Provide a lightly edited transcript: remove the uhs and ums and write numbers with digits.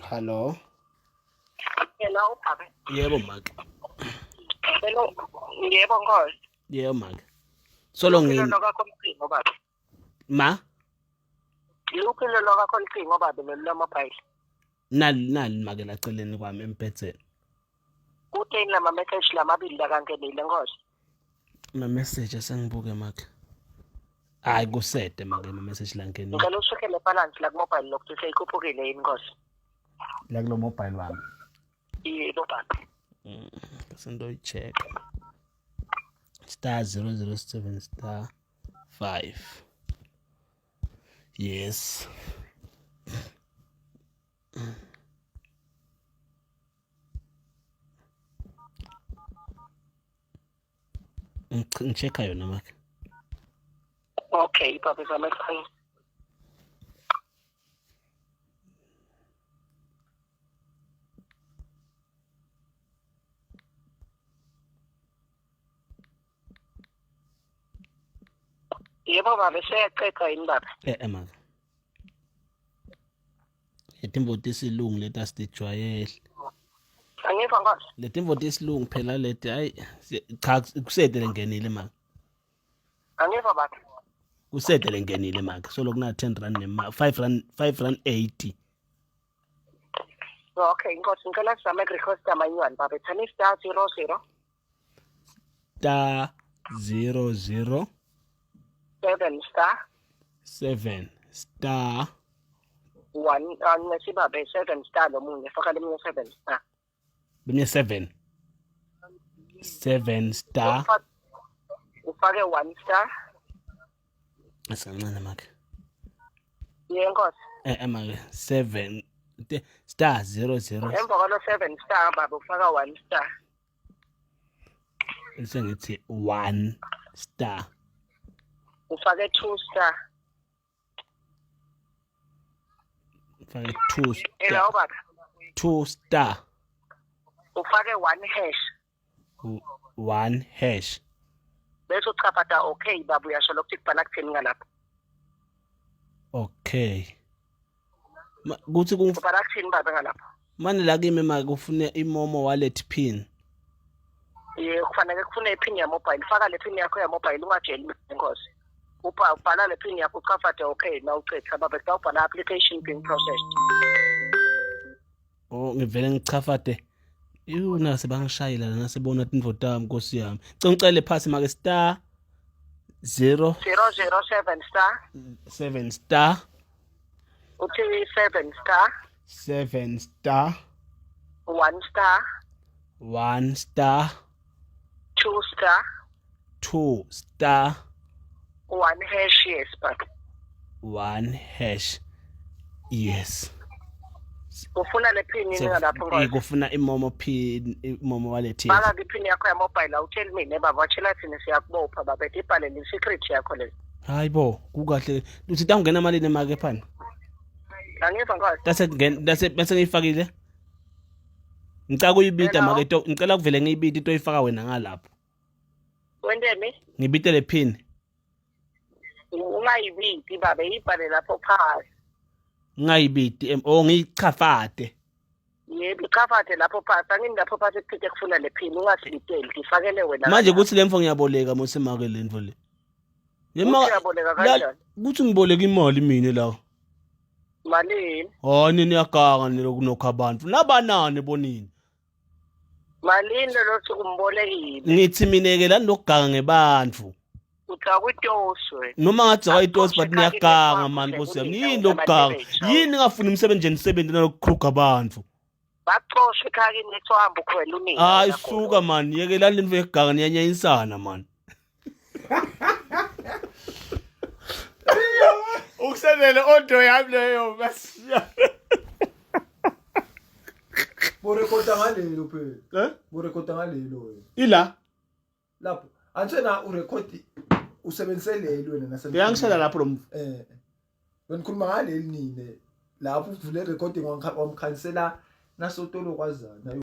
Hello. Hello baba. Yebo make. Hello. Yebo Nkosi. Yebo make. Solo ngini. Lolo kakho umcingo baba. Ma? Luphi lolo kakho umcingo baba lolu lwa-mobile? Nali nali make laceleni kwami embhedzeni. Kuteni lama message lamabili lakangenile Nkosi? Ma message asengibuke make. Hayi kusede make ma message langenile. Ngicela ushekhe le balance la ku-mobile lokuthi seyikhuphukile yini Nkosi? La kulo mobile wami. Yebo baba. Bese ngiyoyi-check. Star 007 star 5. Yes. Ngi-check-a yona make. Okay baba zama ekhaya. Yebo baba seyaqeda yini baba? Eh eh make. Letimvo tesilungu leti asitijwayele. Angiva Nkosi. Letimvo tesilungu phela leti hayi cha kusede lengenile make. Angiva baba. Kusede lengenile make. Solo kuna 10 rand nema 5 rand 5 rand 80. Okay Nkosi ngicela sizame request amanyuan baba. Thani star 00 Star 00 7 star 7 star 1 angesi baba 7 star lomunye faka lemunye 7 star. Lemunye 7. 7 star. Ufake 1 star. Asancane make. Yebo Nkosi. Eh eh make 7 star 00. Emva kwalo 7 star baba ufaka 1 star. Sengithi 1 star. Ufake 2 star. Ufake 2 star. Hello baba. 2 star. Ufake 1 hash. 1 hash. Bese uchafata okay baba uyasho lokhu kubhala kuthini ngalapho. Okay. Kuthi kubhala kuthini baba ngalapho? Manje la kimi ma kufune imomo wallet pin. Yebo kufanele kufune ipin ya mobile. Faka le pin yakho ya mobile ungatsheli mina inkosi. Upha ubhala le pin yakho uchafate okay na ucetha baba kutawubhala application being processed. Oh ngivele ngichafate. Yuna nase bangishayela lana sebona tintfo tami Nkosi yami. Cela ngicele phasi make star 0 007 star 7 star uthi 7 star 7 star 1 star 1 star 2 star 2 star 1 hash yes but 1 hash yes ufuna le pin yini ngalapho ngoba kufuna imomo pin imomo wallet baka ipin yakho ya mobile awutsheli mina baba watshela thina siyakubopha baba ibhale le secret yakho le hayi bo kukahle uthi tawungena malini emake phana angiva nkosi tase ngena tase bese ngiyifakile ngicela kuyibita make to ngicela kuvele ngiyibite into oyifaka wena ngalapho wenteni ngibite le pin ungayibiti baba ibhale lapho phasi ngingayibiti oh ngiyichafate Yebo, ichafate lapho phasi. Angini lapho phasi kuphinde kufuna le pin ungasibiteli, ngifakele wena. Manje kuthi le mfo ngiyaboleka mose make le mfo le. Le uyaboleka kanjani? Kuthi ngiboleka imali mina la. Malini? Hayi nini yaganga nilokunokha abantu. Nabanani bonini? Malini lelo suku umbolekile? Ngithi mina ke la nokuganga ngebantu. Udzakwa itosi wena. Noma ngadzakwa itosi but niyaganga mani nkosi yami. Yini lokuganga? Yini ngafuni umsebenzi nje nisebenze nalokukhruga abantu? Baxoshwe ekhaya kini kuthiwa hamba ukhwela unina. Hayi suka mani yekelani lento yekuganga niyanyanyisana mani. Ukusendele audio yami leyo basiya. Borekota ngalelo phela. Eh? Borekota ngalelo wena. Ila Lapho anjena urekhodi usebenzise leli wena nase. Uyangishela lapho lo mfo. Eh. Wena ukhuluma ngaleli nine. Lapho uvule recording wamkhansela nasotolo kwazana.